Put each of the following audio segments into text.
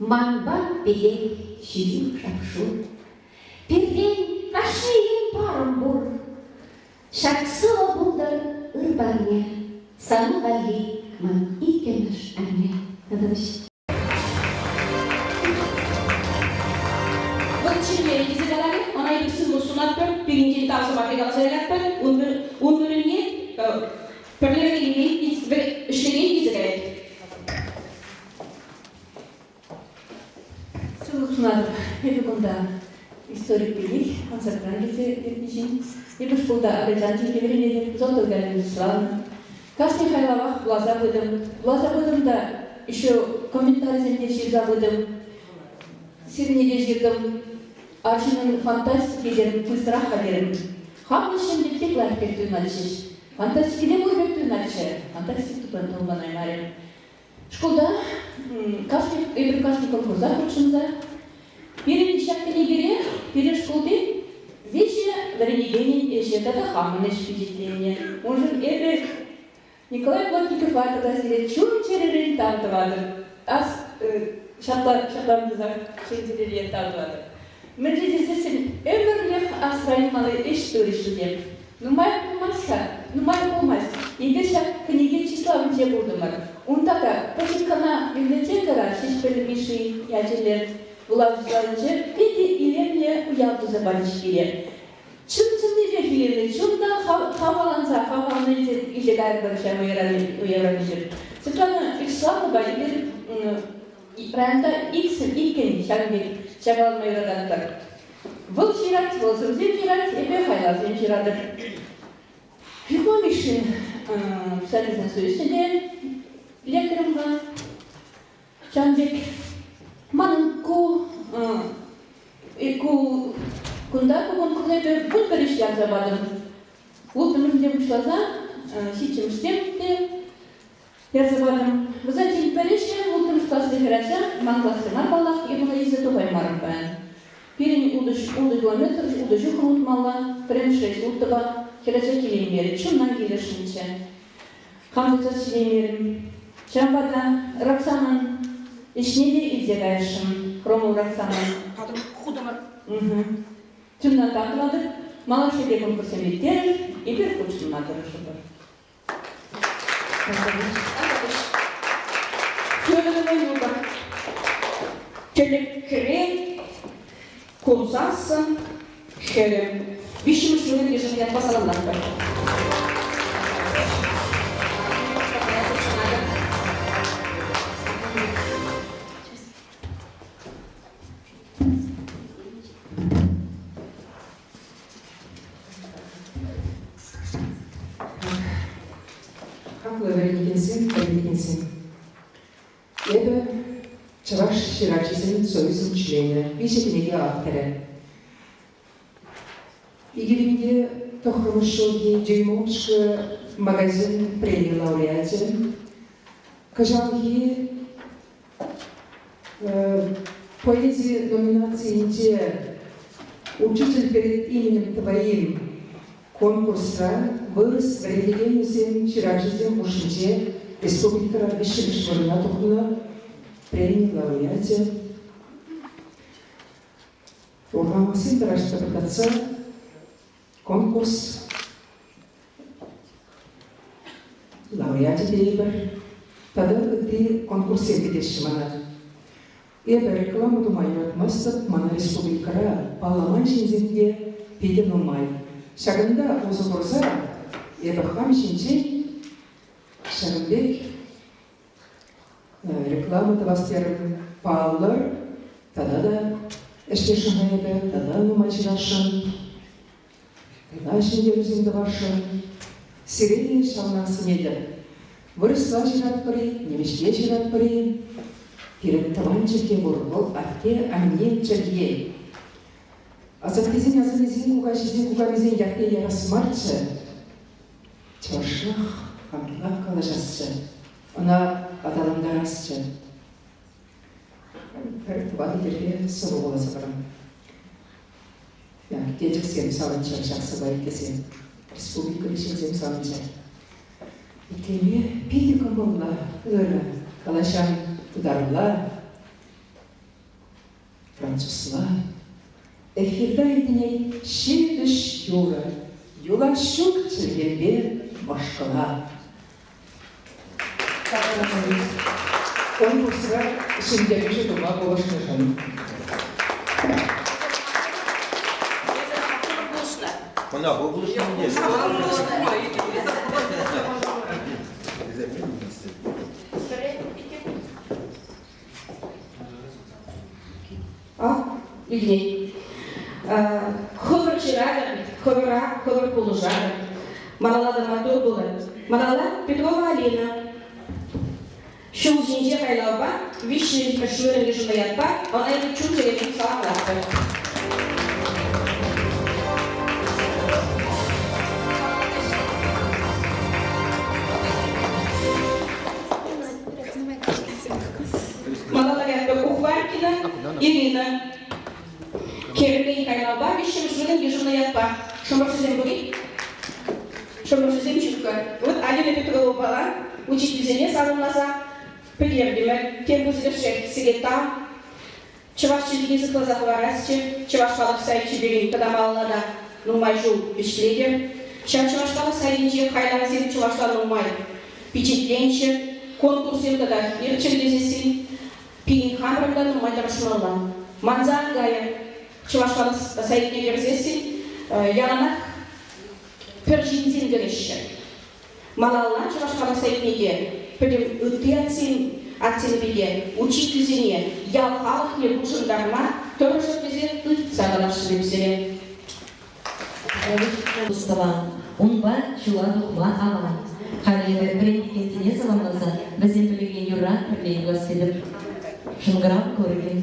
Манпа пекех ҫӳрӳ шап-шур. Пиртен кашнийӗн парӑм пур. Ҫак сывӑ пултӑр ыр парне, Сана валли ман иккӗмӗш анне. Вӑл чирлерӗ тесе каларӗ, ӑна эпир сывлӑх сунатпӑр, пирӗнтен тав сӑмахӗ каласа яратпӑр, ун вырӑнне пӗрле вӗренекен, ӗҫлекен килсе каять. Сывлӑх сунатӑп. Эпӗ кунта историк пекех ӑнсӑртран килсе лекнӗ ҫын. Эпӗ шкулта акӑлчан чӗлхи вӗренетӗп, Зота Галина Вячеславовна. Кашни хайлавах вуласа пытӑм. Вуласа пытӑм та еще комментарисем те ҫырса пытӑм. Сирне те ҫыртӑм. Арҫыннӑн фантастики терӗм, пысӑкрах-ха терӗм. Хам ӗҫшӗн те пек лайӑх пек туйӑнатчӗҫ. Фантастикине пур пек туйӑнатчӗ. Фантастика тупӑнаймарӗ. Шкулта кашни, эпир кашни конкурса хутшӑнса пирӗн ҫак кӗнекере пирӗн шкулти виҫӗ вӗренекенӗн ӗҫӗ тата хамӑн ӗҫ пичетленнӗ. Уншӑн эпӗ Николай Плотникова тата сире чун-чӗререн тав тӑватӑп. Ас ҫапла ҫапла тусах чун-чӗререн тав тӑватӑп. Мӗншӗн тесессӗн ӗмӗрлӗх асра юлмалли ӗҫ турӗҫ вӗсем. Нумай пулмасть-ха, нумай пулмасть. Эпир ҫак кӗнеке чыславӗнче пултӑмӑр. Унта та пӗчӗк кӑна библиотекӑра Ҫеҫпӗл Мишши ячӗллӗ вулав залӗнче питӗ илемлӗ уяв туса пачӗҫ пире. Чӑн-чӑннипех илемлӗ, чунтан хавхаланса, хавхаланса илсе кайрӑмӑр ҫав уявран эпир. Светлана Вячеславовнӑпа эпир районта иксӗр иккӗн ҫакӑн пек ҫаваланма юрататпӑр. Вӑл ҫырать, вӑл сӑвӑсем ҫырать, эпӗ хайлавсем ҫыратӑп. Юхма Мишшин писательсен союзне те лекрӗм-ха. Ҫавӑн пек манӑн ку ку кунта ку конкурса эпӗ 11 ӗҫ ярса патӑм. Улттӑмӗшӗнчен пуҫласа ҫиччӗмӗшсем те Ярса патӑм. Вӗсенчен пӗри ӗҫре улттӑмӗш класри хӗрача, ман класри мар паллах, эпӗ ӑна илсе тухаймарӑм паян. Пирӗн ултӑ километр, ултӑ ҫухрӑм утмалла, пӗрремӗш рейс улттӑпа. Хӗрача килеймерӗ, чунтан килӗшнӗччӗ. Хам тытса ҫитеймерӗм. Ҫавӑнпа та Роксанӑн ӗҫне те илсе каясшӑн, Хромов Роксанӑн. Патӑм, хутӑмӑр. Чунтан тав тӑватӑп. Малашне те конкурссем ирттерӗр, эпир хутшӑнма тӑрӑшӑпӑр. Федорова Люба. Тӗлӗкре курсассӑн хӗрӗм. Виҫҫӗмӗш вырӑн йышӑннӑ ятпа саламлатпӑр. Хаклӑ вӗренекенсем, вӗрентекенсем! Эпӗ Чӑваш ҫыравҫисен союзӗн членӗ, виҫӗ кӗнеке авторӗ. Икӗпинте тӑххӑрмӗш ҫулхи Дюймовочка магазин преми лауреачӗ. Кӑҫалхи Поэзи номинацийӗнче «Учитель перед именем твоим» конкурсра вырӑс вӗрентекенӗсем, ҫыравҫӑсем хушшинче республикӑра виҫҫӗмӗш вырӑна тухнӑ преми лауреачӗ. Урхамахсен тӑрӑшса кӑтартса конкурс лауреачӗ тейӗпӗр. Тата ытти конкурссем кӗтеҫҫӗ мана. Эпӗ реклама тума юратмастӑп, мана республикӑра палламан ҫынсем те питӗ нумай. Ҫакӑнта усӑ курса эпӗ хам ҫинчен ҫакӑн пек реклама тӑвас терӗм. Паллӑр, тата та ӗҫлесшӗн-ха эпӗ, тата нумай ҫырасшӑн. Тата ҫӗнтерӳсем тӑвасшӑн. Сире те ҫавна сӗнетӗп. Вырӑсла ҫыратпӑр-и, нимӗҫле ҫыратпӑр-и? Пирӗн тӑван чӗлхе пур, вӑл атте-анне чӗлхи. Асаттесен асаннесен, кукаҫисен, кукамисен ятне ярас марччӗ. Чӑвашлах, хамӑрлах калаҫасчӗ, ӑна аталантарасчӗ. Пӗр тӑватӑ йӗрке сӑвӑ вуласа парам. Тетӗшсем савӑнччӑр ҫак сӑвва итлесе. Республикӑри ҫынсем савӑнччӑр. Итлеме питӗ кӑмӑллӑ, ырӑ, калаҫан тутарла. французла. Эфирта илтӗнет ҫепӗҫ юрӑ, юлас ҫук чӗлхепе мӑшкӑла. Конкурсра ҫӗнтерӳҫӗ тума пулӑшнӑшӑн. Ӑна вӑл пулӑшнӑ. Илтет. Хӑвӑр ҫыратӑр, хӑвӑра хӑвӑр пулӑшатӑр. Малалла та маттур пулӑр. Малалла Петрова Алина. Ҫул ҫинче хайлавпа виҫҫӗмӗш вырӑн йышӑннӑ ятпа ӑна эпӗ чун-чӗререн саламлатпӑр. Малалла ятпа Ухваркина Ирина. Кермен хайлавпа виҫҫӗмӗш вырӑн йышӑннӑ ятпа. Шӑмӑршӑсем пур-и? Шӑмӑршӑсем ҫук-ха. Вот Алина Петровапала учительсене саламласа пӗтертӗмӗр. Тем пысӑкӑшех сире тав. Чӑваш чӗлхине сыхласа хӑварасчӗ. Чӑваш халӑх сайчӗ пирӗн тата малалла та нумай ҫул ӗҫлетӗр. Ҫав чӑваш халӑх сайтӗнче хайлавсем чӑвашла нумай пичетленчӗ. Конкурссем тата иртчӗр тесессӗн пирӗн хамӑрӑн та нумай тӑрӑшмалла. Манса ан кайӑр, чӑваш халӑх сайтне кӗрсессӗн яланах пӗр ҫынсем кӗреҫҫӗ. Малалла чӑваш халӑх сайтне те пӗтӗм ытти атьсемпе те учительсене, ял халӑхне хутшӑнтарма тӑрӑшӑр тесе ыйтса каласшӑн эп сире. Тӑван, унпа ҫула тухма аван. Халӗ эпӗ вӗрентекенсене саламласа вӗсем пӗлекен юрра пӗрле юрлас тетӗп. Шӑнкӑрав курӑкӗ.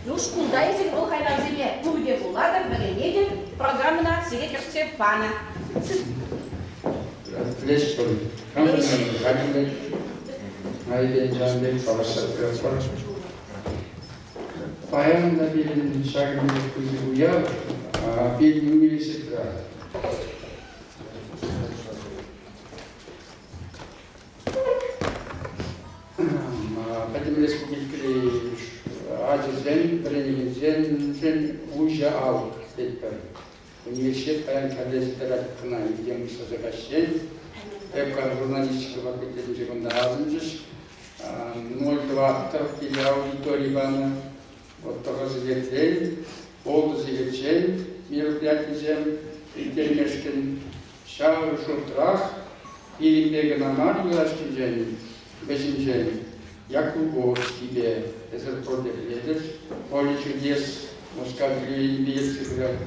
Ну, шкулта эсир вӑл хайлавсене пурте вулатӑр, вӗренетӗр, программӑна сире кӗртсе панӑ. Лешпӗр, хатӗрлет, майӗпен ҫавӑн пек паллашса пыратпӑр. Паян та пирӗн ҫакӑн пек пысӑк уяв пирӗн университетра. Пӗтӗм республикӑри ачасен, вӗренекенсемшӗн уҫӑ алӑк тетпӗр. Университет паян кӗрлесе тӑрать кӑна иртен пуҫласа каҫчен. Эп журналистика факультетӗнче кунта асӑнчӗҫ. 0,4 киле аудитори панӑ. Вот тӑхӑр сехетрен, ултӑ сехетчен мероприятисем ирттермешкӗн Ҫав шутрах пирӗнпе кӑна мар юлашкинчен, вӗҫӗнчен Якубовскипе эсир пурте пӗлетӗр. Поле чудес Мускав телевиденипе ертсе пырать.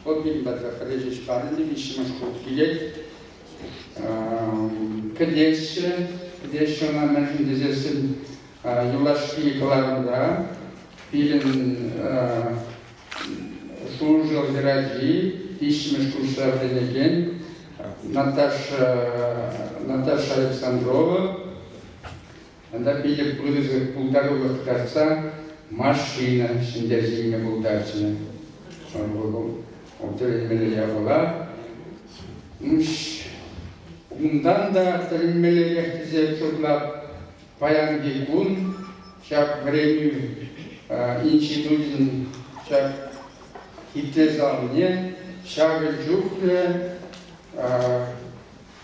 Вӑл пирӗн патра пӗрре ҫеҫ мар ӗнтӗ, виҫҫӗмӗш хут килет. Кӗтеҫҫӗ, кӗтеҫҫӗ ӑна мӗншӗн тесессӗн юлашки кӑларӑмра пирӗн Шуршӑл хӗрачи, виҫҫӗмӗш курсра вӗренекен Наташа, Наташа Александрова тата питӗ пысӑк пултарулӑх кӑтартса машина ҫӗнтерсе илме пултарчӗ. Вӑл тӗлӗнмелле япала. Унтан та тӗлӗнмеллерех тесе шутлап паянхи кун ҫак вӗренӳ институчӗн ҫак хитре залне ҫакӑн чухлӗ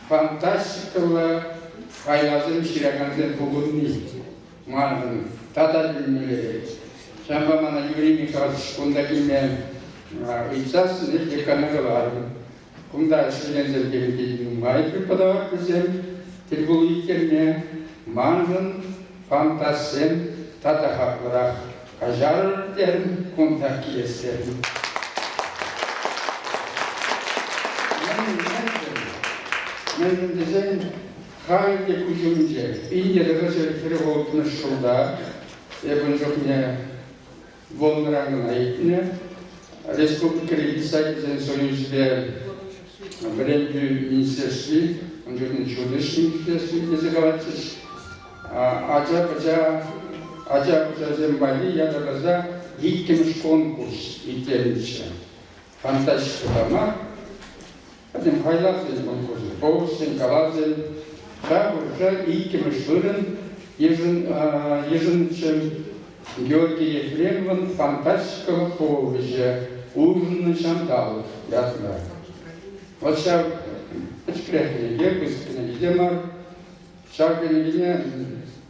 фантастикӑллӑ хайлавсем ҫыракансем пухӑнни маншӑн тата тӗлӗнмеллерех. Ҫавӑнпа мана Юрий Михайлович кунта килме ыйтсассӑн эп декана каларӑм. Кунта ӗҫлекенсем пирки нумай преподавательсем тӗлпулу ирттерме маншӑн фантастсем тата хаклӑрах. Каҫарӑр терӗм кунта килессе. Мӗншӗн тесен халь те куҫ умӗнче 1946 ҫулта эп ун чухне Волгӑран кӑна иртнӗ. Республикӑри писательсен союзӗпе вӗрентӳ министерстви, ун чухне ҫутӗҫ министерстви тесе калатчӗҫ, ача-пӑча ача-пӑчасем валли ятарласа иккӗмӗш конкурс ирттернӗччӗ. Фантастика мар, пӗтӗм хайлавсен конкурсӗ, повеҫсен, калавсен. Ҫав хушӑра иккӗмӗш вырӑн йышӑнчӗ Георгий Ефремовӑн фантастикӑллӑ повеҫӗ «Улшӑннӑ ҫанталӑк» ятлӑ. Вӑл ҫав пӗчӗкрех кӗнеке, пысӑк кӗнеке те мар. Ҫав кӗнекене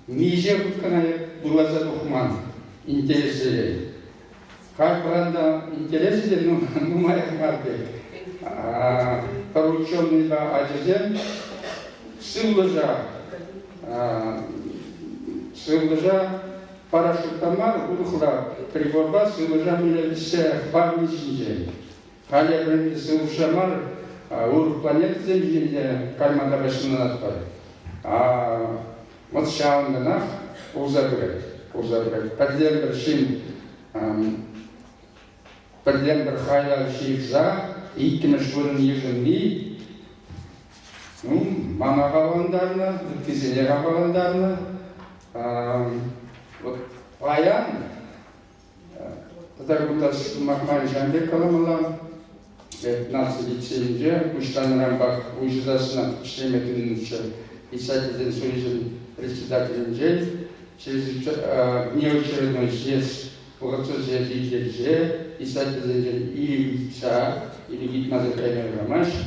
миҫе хут кӑна вуласа тухман интереслӗрен. Халь пӑран интересӗ те нумаях мар пек. Пӗр ученӑйпа ачасем сывлӑша сывлӑша парашютпа мар, урӑхла приборпа сывлӑша мӗнле вӗҫсе хӑпарни ҫинчен. Халӗ эпир сывлӑша мар, урӑх планетӑсем ҫинче кайма та пуҫланатпӑр. Вот ҫавӑнтанах пулса пырать, пулса пырать. Пӗртен-пӗр ҫын пӗртен-пӗр хайлав ҫырса иккӗмӗш вырӑн йышӑнни ну, мана хавхалантарнӑ, ыттисене хавхалантарнӑ. Вот паян тата кунта сӑмах май ҫавӑн пек каламалла. Наци лицейӗнче пуҫланӑранпах уҫӑсассӑна ӗҫлеме тытӑннӑччӗ. Писательсен союзӗн председателӗнчен внеочередной съезд вӑхӑтсӑр съезд ирттерсе писательсенчен ирӗк ыйтса, ирӗк ыйтмасӑр кайма юрамасть.